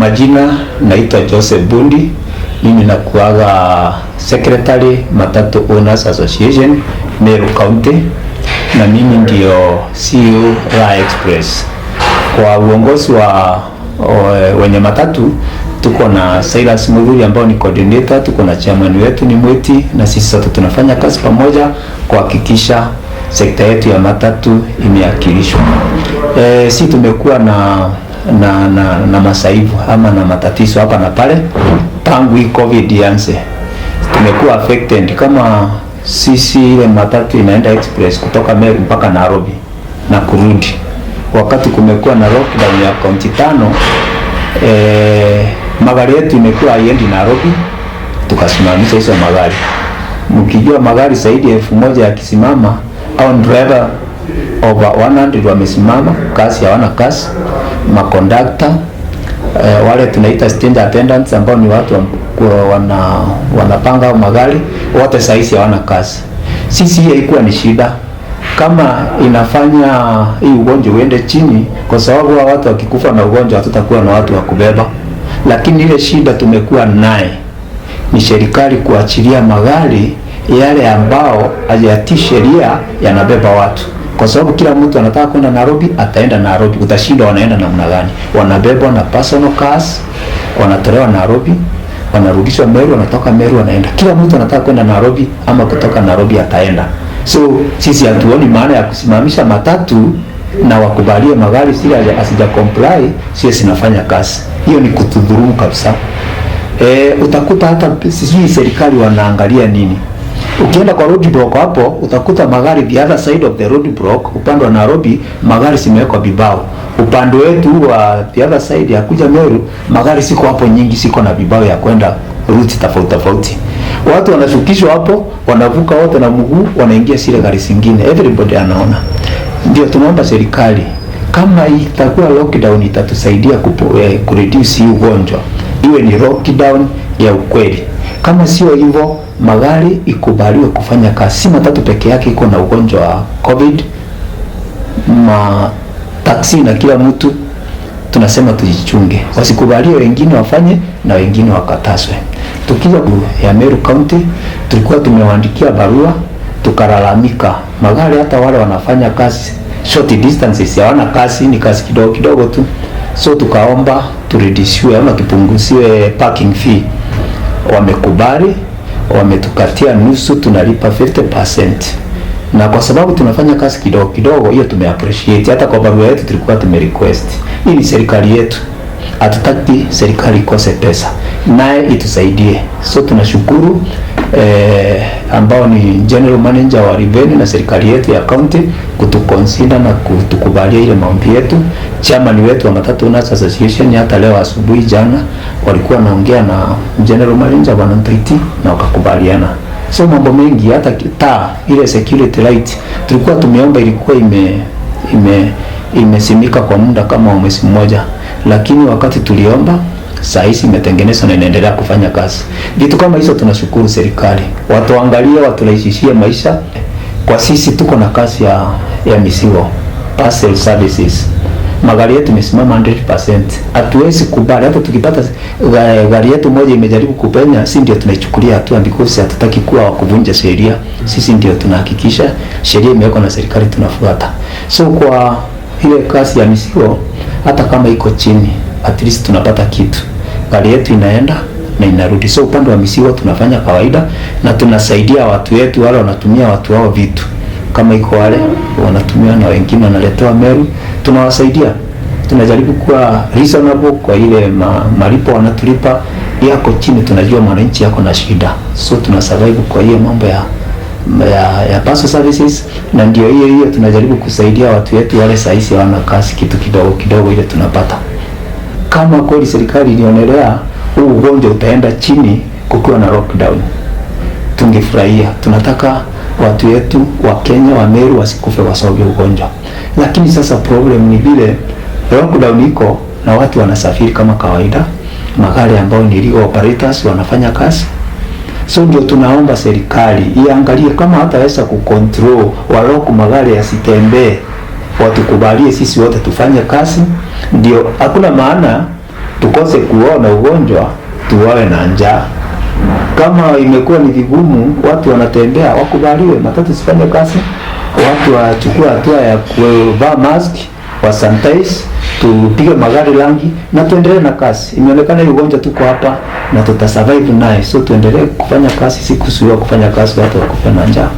Majina naitwa Joseph Bundi, mimi nakuaga secretary Matatu Owners Association Meru County, na mimi ndio CEO Raha Express. Kwa uongozi wa wenye matatu tuko na Silas Muthuri ambao ni coordinator, tuko na chairman wetu ni Mweti, na sisi sote tunafanya kazi pamoja kuhakikisha sekta yetu ya matatu imeakilishwa. Si tumekuwa na masaibu ama na matatizo hapa na pale tangu hii COVID ianze. Tumekuwa affected kama sisi, ile matatu inaenda express kutoka Meru mpaka Nairobi na kurudi. Wakati kumekuwa na lockdown ya kaunti 5, magari yetu imekuwa haiendi Nairobi, tukasimamisha hizo magari. Mkijua magari zaidi ya 1000 yakisimama, au driver over 100 wamesimama, kazi hawana kazi, makondakta, wale tunaita stand attendants ambao ni watu wanapanga magari, wote saizi hawana kazi. Sisi hii haikuwa ni shida kama inafanya hii ugonjwa uende chini, kwa sababu watu wakikufa na ugonjwa hatutakuwa na watu wa kubeba. Lakini ile shida tumekuwa naye ni serikali kuachilia magari yale ambao hayatii sheria yanabeba watu, kwa sababu kila mtu anataka kwenda Nairobi, ataenda Nairobi. Utashindwa wanaenda namna gani? Wanabebwa na personal cars, wanatolewa Nairobi, wanarudishwa Meru, wanatoka Meru wanaenda. Kila mtu anataka kwenda Nairobi ama kutoka Nairobi ataenda. So sisi hatuoni maana ya kusimamisha matatu na wakubalie magari sile asija comply, sio sinafanya kazi. Hiyo ni kutudhulumu kabisa. Utakuta hata sijui serikali wanaangalia nini. Ukienda kwa road block hapo utakuta magari the other side of the road block, upande wa Nairobi magari zimewekwa vibao. Upande wetu wa the other side ya kuja Meru magari siko hapo nyingi, siko na vibao ya kwenda route tofauti tofauti. Watu wanashukishwa hapo, wanavuka wote na mguu, wanaingia zile gari zingine, everybody anaona. Ndio tunaomba serikali kama itakuwa lockdown itatusaidia kureduce hii ugonjwa, iwe ni lockdown ya ukweli. Kama sio hivyo, magari ikubaliwe kufanya kazi. Si matatu peke yake iko na ugonjwa wa COVID, ma taksi na kila mtu tunasema tujichunge, wasikubalie wengine wafanye na wengine wakatazwe. Tukija ya Meru County, tulikuwa tumewaandikia barua tukalalamika, magari hata wale wanafanya kazi short distances hawana kazi, ni kazi kidogo kidogo tu, so tukaomba tureduciwe ama tupunguziwe parking fee. Wamekubali, wametukatia nusu, tunalipa 50%, na kwa sababu tunafanya kazi kidogo kidogo, hiyo tumeappreciate. Hata kwa barua yetu tulikuwa tumerequest. Hii ni serikali yetu, hatutaki serikali ikose pesa, naye itusaidie. So tunashukuru ambao ni general manager wa revenue na serikali yetu ya county kutuconsider na kutukubalia ile maombi yetu. Chairman wetu wa Matatu Owners Association hata leo asubuhi, jana walikuwa wanaongea na general manager bwana Ntaiti na wakakubaliana. So mambo mengi, hata taa ile security light tulikuwa tumeomba, ilikuwa imesimika kwa muda kama mwezi mmoja, lakini wakati tuliomba saa hizi imetengenezwa na inaendelea kufanya kazi. Vitu kama hizo tunashukuru serikali, watuangalie, waturahisishie maisha. Kwa sisi tuko na kazi ya mizigo parcel services, magari yetu imesimama 100%. Hatuwezi kubali hata tukipata gari yetu moja imejaribu kupenya, si ndio tunaichukulia hatua, because hatutaki kuwa wa kuvunja sheria. Sisi ndio tunahakikisha sheria imewekwa na serikali tunafuata. So kwa ile kazi ya mizigo, hata kama iko chini, at least tunapata kitu, gari yetu inaenda na inarudi. So upande wa mizigo tunafanya kawaida na tunasaidia watu wetu wale wanatumia watu wao vitu kama iko wale wanatumia na wengine wanaletewa Meru, tunawasaidia. Tunajaribu kuwa reasonable kwa ile malipo wanatulipa yako chini, tunajua mwananchi yako na shida, so tuna survive kwa hiyo mambo ya parcel services, na ndio hiyo hiyo tunajaribu kusaidia watu wetu wale saisi hawana kazi, kitu kidogo kidogo ile tunapata. Kama kweli serikali ilionelea huu ugonjwa utaenda chini kukiwa na lockdown, tungefurahia. Tunataka watu wetu wa Kenya wa Meru wasikufe kwa sababu ya ugonjwa, lakini sasa problem ni vile lockdown iko na watu wanasafiri kama kawaida, magari ambayo ni illegal operators wanafanya kazi. So ndio tunaomba serikali iangalie kama hataweza kucontrol waloku magari yasitembee, watukubalie sisi wote tufanye kazi. Ndio hakuna maana Tukose kuona ugonjwa, tuwawe na njaa. Kama imekuwa ni vigumu, watu wanatembea, wakubaliwe, matatu sifanye kazi, watu wachukue hatua ya kuvaa mask, wasanitize, tupige magari rangi na tuendelee na kazi. Imeonekana hii ugonjwa tuko hapa na tutasurvive naye, so tuendelee kufanya kazi, si kuzuiwa kufanya kazi, watu wakufe na njaa.